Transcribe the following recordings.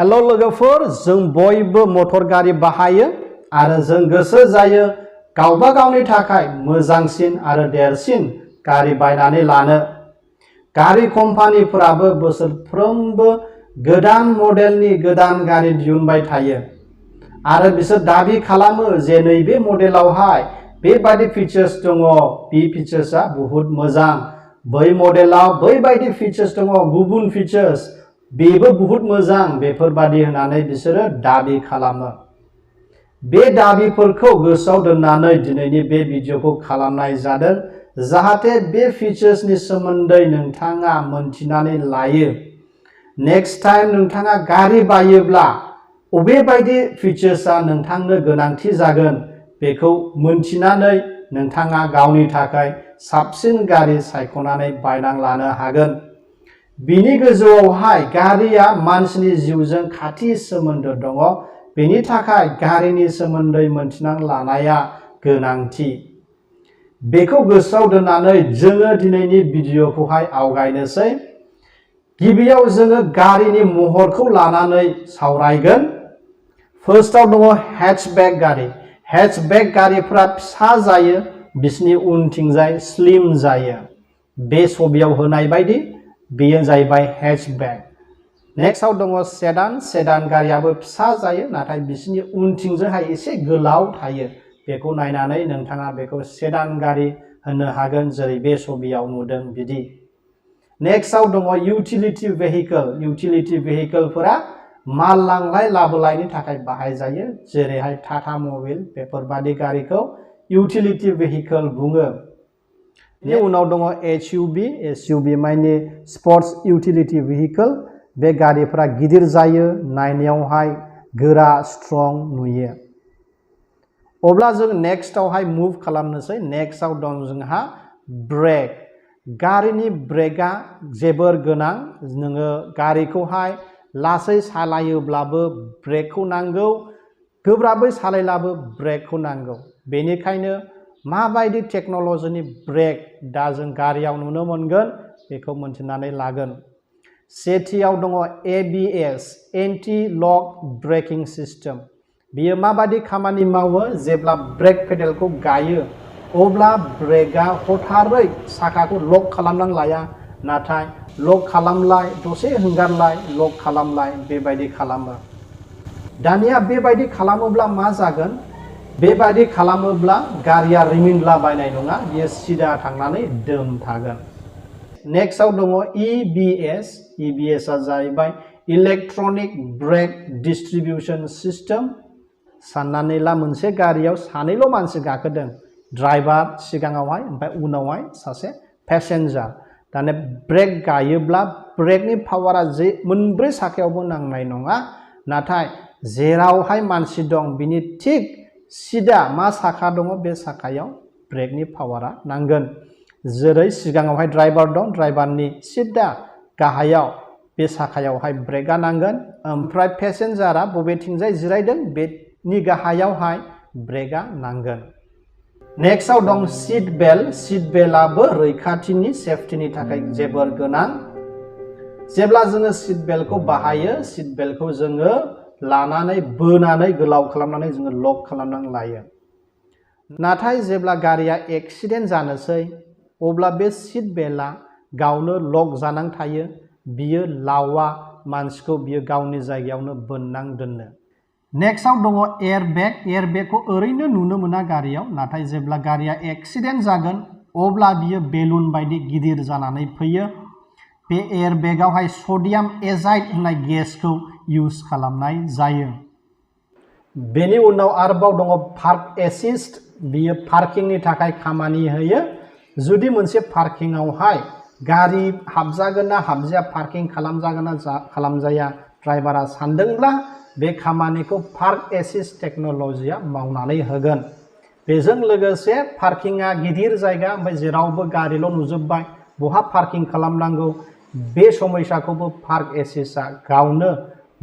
Hello लोगोफोर, जों बयबो मटर गारि बाहायो आरो जों गोसो जायो गावबा गावनि थाखाय मोजांसिन आरो देरसिन गारि बायनानै लानो। गारि कम्पानिफोराबो बोसोरफ्रोमबो गोदान मडेलनि गोदान गारि दिहुनबाय थायो आरो बिसोर दाबि खालामो जे नैबे मडेलावहाय बेबादि फीचर्स दङ, बे फीचर्सआ बहुत मोजां, बै मडेलाव बैबादि फीचर्स दङ, गुबुन फीचर्स बेबो बहुत मोजां, बेफोरबादि होननानै बिसोरो दाबि खालामो। बे दाबिफोरखौ गोसोआव दोननानै दिनैनि बे भिडिअखौ खालामनाय जादों जाहाथे बे फीचर्सनि सोमोन्दै नोंथाङा मोनथिनानै लायो। नेक्स्ट टाइम नोंथाङा गारि बायोब्ला अबे बायदि फीचर्सआ नोंथांनो गोनांथि जागोन बेखौ मोनथिनानै नोंथाङा गावनि थाखाय साबसिन गारि सायख'नानै बायना लानो हागोन। बिनि गोजौआवहाय गारिया मानसिनि जिउजों खाथि सोमोन्दो दङ, बेनि थाखाय गारिनि सोमोन्दै मोनथिना लानाया गोनांथि। बेखौ गोसोआव दोननानै जोङो दिनैनि भिडिअखौहाय आवगायनोसै। गिबियाव जोङो गारिनि महरखौ लानानै सावरायगोन। फार्स्टआव दङ हेचबेक गारि। हेचबेक गारिफोरा फिसा जायो, बिसोरनि उनथिंजाय स्लिम जायो। बे छबियाव होनाय बायदि बेयो जाहैबाय हेचबेक। नेक्स्टआव दङ सेडान। सेडान गारियाबो फिसा जायो, नाथाय बिसोरनि उनथिंजोंहाय एसे गोलाव थायो। बेखौ नायनानै नोंथाङा बेखौ सेडान गारि होननो हागोन, जेरै बे छबियाव नुदों बिदि। नेक्स्टआव दङ इउटिलिटी भेहिकल। इउटिलिटी भेहिकलफोरा माल लांलाय लाबोलायनि थाखाय बाहायजायो, जेरैहाय टाटा मबिल, बेफोरबादि गारिखौ इउटिलिटी भेहिकल बुङो। बेनि उनाव दङ एसयूवी। एसयूवी माने स्पर्ट्स इउटिलिटी भेहिकल। बे गारिफोरा गिदिर जायो, नायनायावहाय गोरा स्ट्रं नुयो। अब्ला जों नेक्स्टआवहाय मुभ खालामनोसै। नेक्स्टआव दं जोंहा ब्रेक। गारिनि ब्रेकआ जोबोर गोनां। नोङो गारिखौहाय लासै सालायोब्लाबो ब्रेकखौ नांगौ, गोब्राबै सालायब्लाबो ब्रेकखौ नांगौ। बेनिखायनो माबायदि टेक्न'लजिनि ब्रेक दा जों गारियाव नुनो मोनगोन बेखौ मोनथिनानै लागोन। सेथियाव दङ ABS, एन्टि लक ब्रेकिं सिस्टेम। बियो माबायदि खामानि मावो? जेब्ला ब्रेक पेडेलखौ गायो अब्ला ब्रेकआ हथारै साखाखौ लक खालामनानै लाया, नाथाय लक खालामलाय, दसे हंगारलाय, लक खालामलाय, बेबायदि खालामो। दानिया बेबायदि खालामोब्ला मा जागोन? बेबायदि खालामोब्ला गारिया रिमिनलाबायनाय नङा, बियो सिदा थांनानै दोम थागोन। नेक्स्टआव दङ EBS। EBSआ जाहैबाय इलेक्ट्रनिक ब्रेक डिस्ट्रिबिउशन सिस्टेम। साननानै ला मोनसे गारियाव सानैल' मानसि गाखोदों, ड्राइभार सिगाङावहाय ओमफ्राय उनावहाय सासे पेसेन्जार। दाने ब्रेक गायोब्ला ब्रेकनि पावारा मोनब्रै साखायावबो नांनाय नङा, नाथाय जेरावहाय मानसि दं बिनि थिक सिदा मा साखा दङ बे साखायाव ब्रेकनि पावारा नांगोन। जेरै सिगाङावहाय ड्राइभार दं, ड्राइभारनि सिदा गाहायाव बे साखायावहाय ब्रेकआ नांगोन, ओमफ्राय पेसेन्जारा बबेथिंजाय जिरायदों बेनि गाहायावहाय ब्रेकआ नांगोन। नेक्स्टआव दं सीट बेल्ट। सीट बेल्टआबो रैखाथिनि सेफटिनि थाखाय जोबोर गोनां। जेब्ला जोङो सीट बेल्टखौ बाहायो, सीट बेल्टखौ जोङो लानानै बोनानै गोलाव खालामनानै जोङो लक खालामनानै लायो। नाथाय जेब्ला गारिया एक्सिडेन्ट जानोसै अब्ला बे सीट बेल्टआ गावनो लक जानानै थायो, बियो लावा, मानसिखौ बियो गावनि जायगायावनो बोननां दोननो। नेक्स्टआव दङ एयारबेग। एयारबेगखौ ओरैनो नुनो मोना गारियाव, नाथाय जेब्ला गारिया एक्सिडेन्ट जागोन अब्ला बियो बेलुन बायदि गिदिर जानानै फैयो। बे एयारबेगआवहाय सडियाम एजाइड होननाय गेसखौ इउज खालामनाय जायो। बेनि उनाव आरोबाव दङ पार्क एसिस्ट। बियो पार्किंनि थाखाय खामानि होयो। जुदि मोनसे पार्किंआवहाय गारि हाबजागोन ना हाबजाया, पार्किं खालामजागोन ना खालामजाया, ड्राइभारा सानदोंब्ला बे खामानिखौ पार्क एसिस्ट टेक्न'लजिया मावनानै होगोन। बेजों लोगोसे पार्किंआ गिदिर जायगा, ओमफ्राय जेरावबो गारिल' नुजोब्बाय, बहा पार्किं खालामनांगौ बे समयसाखौबो पार्क एसिस्टआ गावनो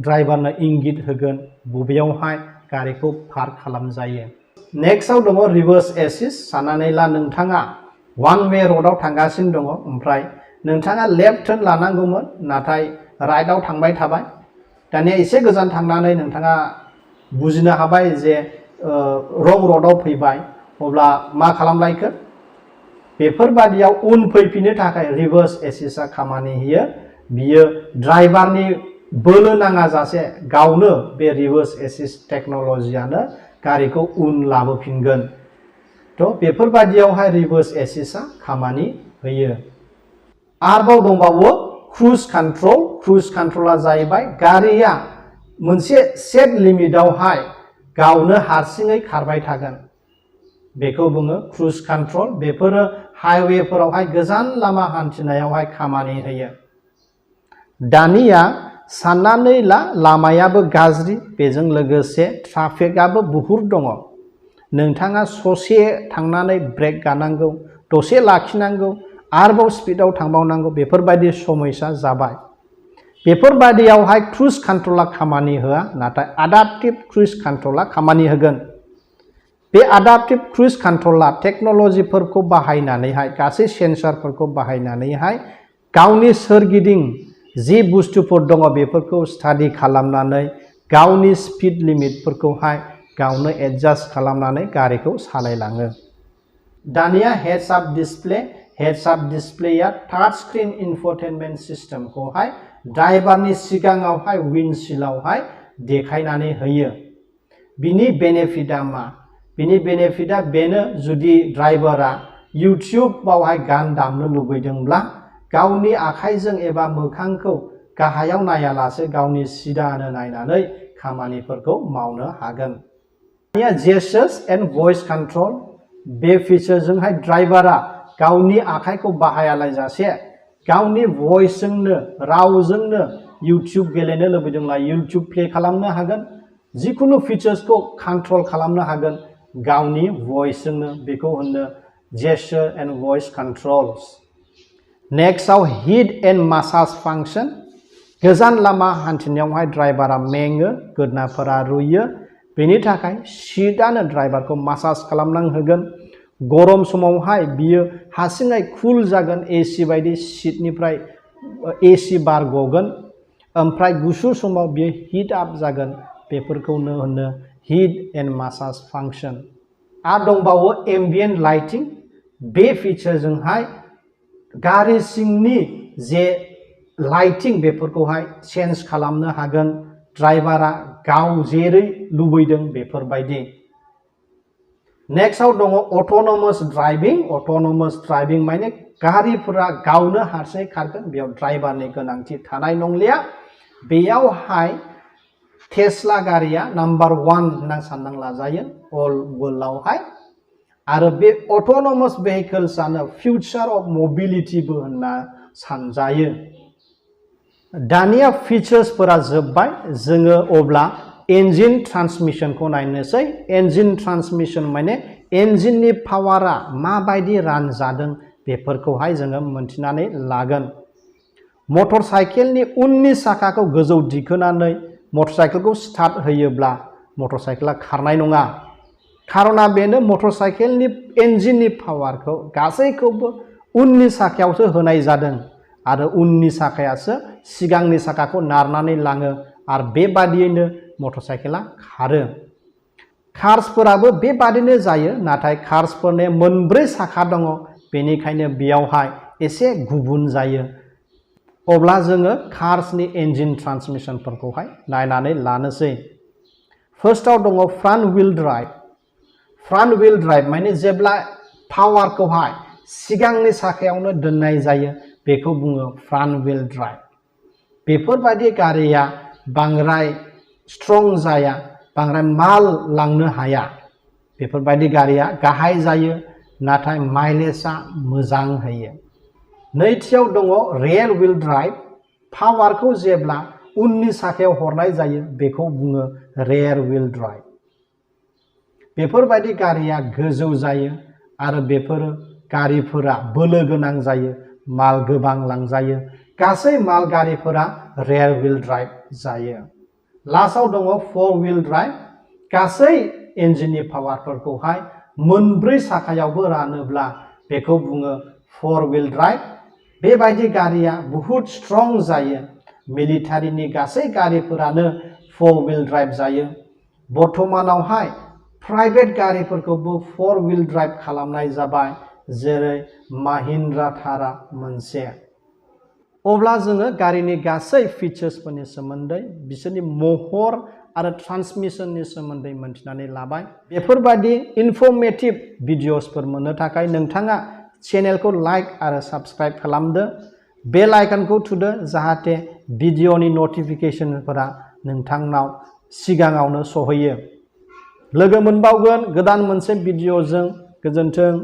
ड्राइभारनो इंगित होगोन बबेयावहाय गारिखौ पार्क खालामजायो। नेक्स्टआव दङ रिभार्स एसिस्ट। साननानै ला नोंथाङा वान वे र'डआव थांगासिनो दङ, ओमफ्राय नोंथाङा लेफ्ट टार्न लानांगौमोन, नाथाय राइटआव थांबाय थाबाय। दानिया एसे गोजान थांनानै नोंथाङा बुजिनो हाबाय जे रं रडआव फैबाय अब्ला मा खालामलायखो बेफोरबादियाव उन फैफिननो थाखाय रिभार्स एसिसआ खामानि होयो बियो ड्राइभारनि बोलो नाङा जासे गावनो बे रिभार्स एसिस टेक्नोलॉजियानो गारिखौ उन लाबोफिनगोन थ' बेफोरबादियावहाय रिभार्स एसिसआ खामानि होयो आरोबाव दंबावो क्रुज कन्ट्रला जाहैबाय गारिया मोनसे सेट लिमिटआवहाय गावनो हारसिङै खारबाय थागोन बेखौ बुङो क्रुज कन्ट्रल बेफोरो हाइवेफोरावहाय गोजान लामा हान्थिनायावहाय खामानि होयो दानिया साननानै ला लामायाबो गाज्रि बेजों लोगोसे ट्राफिकआबो बुहुद दङ नोंथाङा ससे थांनानै ब्रेक गानांगौ दसे लाखिनांगौ आरोबाव स्पिडआव थांबावनांगौ बेफोरबायदि समस्या जाबाय बेफोरबायदियावहाय क्रुज कन्ट्रला खामानि होआ नाथाय एडाप्टिव क्रुज कन्ट्रला खामानि होगोन बे एडाप्टिव क्रुज कन्ट्रला टेक्नोलॉजीफोरखौ बाहायनानैहाय गासै सेन्सरफोरखौ बाहायनानैहाय गावनि सोरगिदिं जि बुस्थुफोर दङ बेफोरखौ स्टाडि खालामनानै गावनि स्पिड लिमिटफोरखौहाय गावनो एडजास्ट खालामनानै गारिखौ सालायलाङो दानिया हेड्स आप डिसप्लेया टाच स्क्रीन इनफोटेनमेन्ट सिस्टेमखौहाय ड्राइभारनि सिगाङावहाय विन्डशील्डआवहाय देखायनानै होयो बिनि बेनिफिटआ मा बिनि बेनिफिटआ बेनो जुदि ड्राइभारा इउट्यूबावहाय गान दामनो लुबैदोंब्ला गावनि आखाइजों एबा मोखांखौ गाहायाव नायालासे गावनि सिदानो नायनानै खामानिफोरखौ मावनो हागोन दानिया जेस्चर्स एन्ड भइस कन्ट्रोल बे फिचरजोंहाय ड्राइभारा गावनि आखाइखौ बाहायालासे गावनि भइसजोंनो रावजोंनो इउट्यूब गेलेनो लुबैदोंब्ला इउट्यूब प्ले खालामनो हागोन जिखुनु फिचर्सखौ कन्ट्रोल खालामनो हागोन गावनि भइसजोंनो बेखौ होनो जेस्चर एन्ड भइस कन्ट्रोल्स नेक्स्टआव हिट एन्ड मासाज फांसन गोजान लामा हान्थिनायावहाय ड्राइभारा मेङो गोदनाफोरा रुयो बेनि थाखाय सीटआनो ड्राइभारखौ मासाज खालामना होगोन गरम समावहाय बियो हारसिङै कुल जागोन एसी बायदि सीटनिफ्राय एसी बार गगोन ओमफ्राय गुसु समाव बियो हिट आप जागोन बेफोरखौनो होनो हिट एन्ड मासाज फांसन आरो दंबावो एम्बिएन्ट लाइटिं बे फिचरजोंहाय गारि सिंनि जे लाइटिं बेफोरखौहाय चेन्ज खालामनो हागोन ड्राइभारा गाव जेरै लुबैदों बेफोरबायदि नेक्स्टआव दङ अटोनोमास ड्राइभिं माने गारिफोरा गावनो हारसिङै खारगोन बेयाव ड्राइभारनि गोनांथि थानाय नंलिया बेयावहाय टेस्ला गारिया नम्बर 1 होनना सानना लाजायो अल वर्ल्डआवहाय आरो बे अटोनोमास भेहिकल्सआनो फ्यूचर अफ मोबिलिटीबो होनना सानजायो दानिया फीचर्सफोरा जोब्बाय जोङो अब्ला इन्जिन ट्रान्समिशनखौ नायनोसै इन्जिन ट्रान्समिशन माने इन्जिननि पावारा माबायदि रानजादों बेफोरखौहाय जोङो मोनथिनानै लागोन मटर साइकेलनि उननि साखाखौ गोजौ दिखोनानै मटर साइकेलखौ स्टार्ट होयोब्ला मटर साइकेला खारनाय नङा खारना बेनो मटर साइकेलनि इन्जिननि पावारखौ गासैखौबो उननि साखायावसो होनाय जादों आरो उननि साखायासो सिगांनि साखाखौ नारनानै लाङो आरो बेबादियैनो मटर साइकेला खारो कार्सफोराबो बेबादिनो जायो नाथाय कार्सफोरनि मोनब्रै साखा दङ बेनिखायनो बेयावहाय एसे गुबुन जायो अब्ला जोङो कार्सनि इन्जिन ट्रान्समिशनफोरखौहाय नायनानै लानोसै फार्स्टआव दङ फ्रन्ट व्हील ड्राइभ माने जेब्ला पावारखौहाय सिगांनि साखायावनो दोननाय जायो बेखौ बुङो फ्रन्ट व्हील ड्राइभ बेफोरबायदि गारिया बांद्राय स्ट्रं जाया बांद्राय माल लांनो हाया बेफोरबायदि गारिया गाहाय जायो नाथाय माइलेजआ मोजां होयो नैथियाव दङ रियर व्हील ड्राइभ पावारखौ जेब्ला उननि साखायाव हरनाय जायो बेखौ बुङो रियर व्हील ड्राइभ बेफोरबायदि गारिया गोजौ जायो आरो बेफोर गारिफोरा बोलो गोनां जायो माल गोबां लांजायो गासै माल गारिफोरा रियर व्हील ड्राइभ जायो लास्टआव दङ 4 व्हील ड्राइभ गासै इन्जिननि पावारफोरखौहाय मोनब्रै साखायावबो रानोब्ला बेखौ बुङो 4 व्हील ड्राइभ बेबायदि गारिया बहुत स्ट्रं जायो मिलिटारिनि गासै गारिफोरानो 4 व्हील ड्राइव जायो। बर्तमानावहाय प्राइवेट गारिफोरखौबो 4 व्हील ड्राइव खालामनाय जाबाय, जेरै महिन्द्रा थारआ मोनसे। अब्ला जोङो गारिनि गासै फीचर्सफोरनि सोमोन्दै, बिसोरनि महर आरो ट्रान्समिशननि सोमोन्दै मोनथिनानै लाबाय। बेफोरबायदि इनफर्मेटिभ भिडिअसफोर मोननो थाखाय नोंथाङा चेनेलखौ लाइक आरो साबस्क्राइब खालामदो। बेल आइकनखौ थुदो जाहाथे भिडिअनि नटिफिकेशनफोरा नोंथांनाव सिगाङावनो सहैयो। लोगो मोनबावगोन गोदान मोनसे भिडिअजों। गोजोन्थों।